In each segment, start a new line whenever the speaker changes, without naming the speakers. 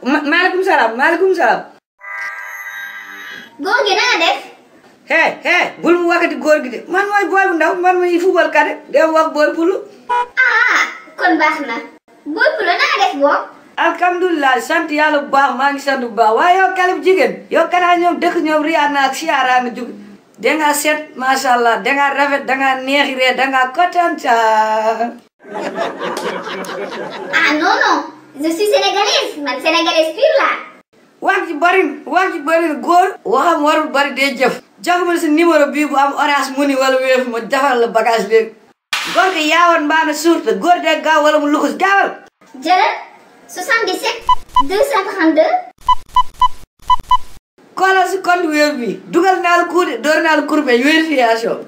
maaleykum salaam maaleykum salaam.
góor gi na nga def.
bul mu waxati góor gi de man mooy booy bu ndaw man mooy football kade de wax booy pulu.
kon baax na. booy pulu na nga def boo.
alhamdulilah sant yàlla bu baax maa ngi sant bu baax waaye yow kale bu jigéen yow kanaa ñoom dëkk ñoom Rihanna ak Ciara mi jug dangaa set macha allah dangaa rafet dangaa neexi ree dangaa kontaan
non je suis sénégalaise man sénégalaise pure la.
wax ji bari góor waxam warul bari dee jëf. jox ma sa numéro bii bu am orange money wala Wave ma defal la bagage léegi. góor gi yaawoon mbaana suurte góor de gaaw wala mu luxus gaawal.
jëlal 77 232.
koolal si compte Wave bi dugal naa la kuude door naa la courbe vérification.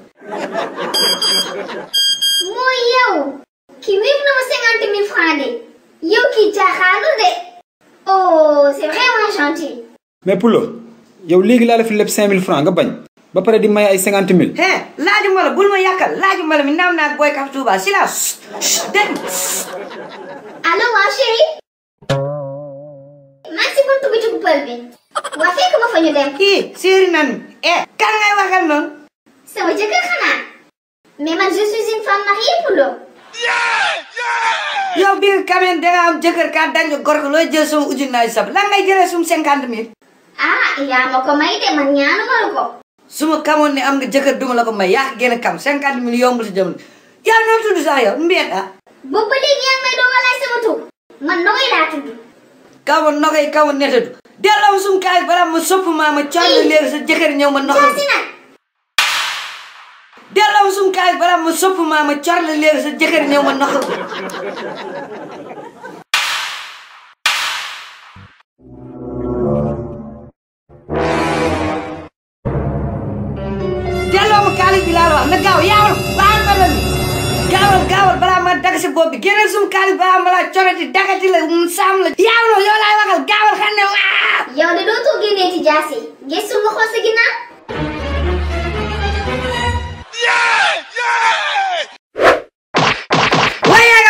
mooy yow. kii Wave na ma 50 000 francs de. yow kii caaxaanul de. oh c'est vraiment gentil.
mais Poulo yow léegi laa la fi leb 5000 francs nga bañ ba pare di may ay 50 000.
laaju ma la bul ma yàqal laaju ma la mi naam naa booy kaf Touba si la dégg.
allo waaw chéri. maa ngi si buntu bitigu pël bi. waa fekk ma fa ñu dem.
kii séeri nan kan ngay waxal noonu.
sama jëkkër xanaa. mais man je suis une femme mariée Poulo.
yow bi nga kameen danga am jëkkër ka dañ ko gor ko looy jël sama ujun naay sab lan ngay jëlee sum 50 000.
yaa ma ko may de man ñaanuma la ko.
su ma kamoon ne am nga jëkkër duma la ko may yaa gën a kam 50 000 yombul si jamono yow noo tudd sax yow mbiyet
boobu ba léegi yaa ngi may doon laaj sama tur man Nogoy laa tudd.
kamoon Nogoy kamoon netadu delloo sum kaay balaa ma sopp maa ma coon la léegi sa jëkkër ñëw ma noxal delloo sum kaay balaa ma sopp maa ma coon la léegi sa jëkkër ñëw ma noxal kaalis bi laa la wax na gaaw yaawal baal ma la mi gaawal balaa ma dag si bopp bi génneel sum kaalis balaa ma laa corati dagati la saam la yaawal yow laay waxal gaawal xam ne waa
yow de dootoo génnee ci jaasi gëstu nga xool sa ginnaaw.
waaye yaay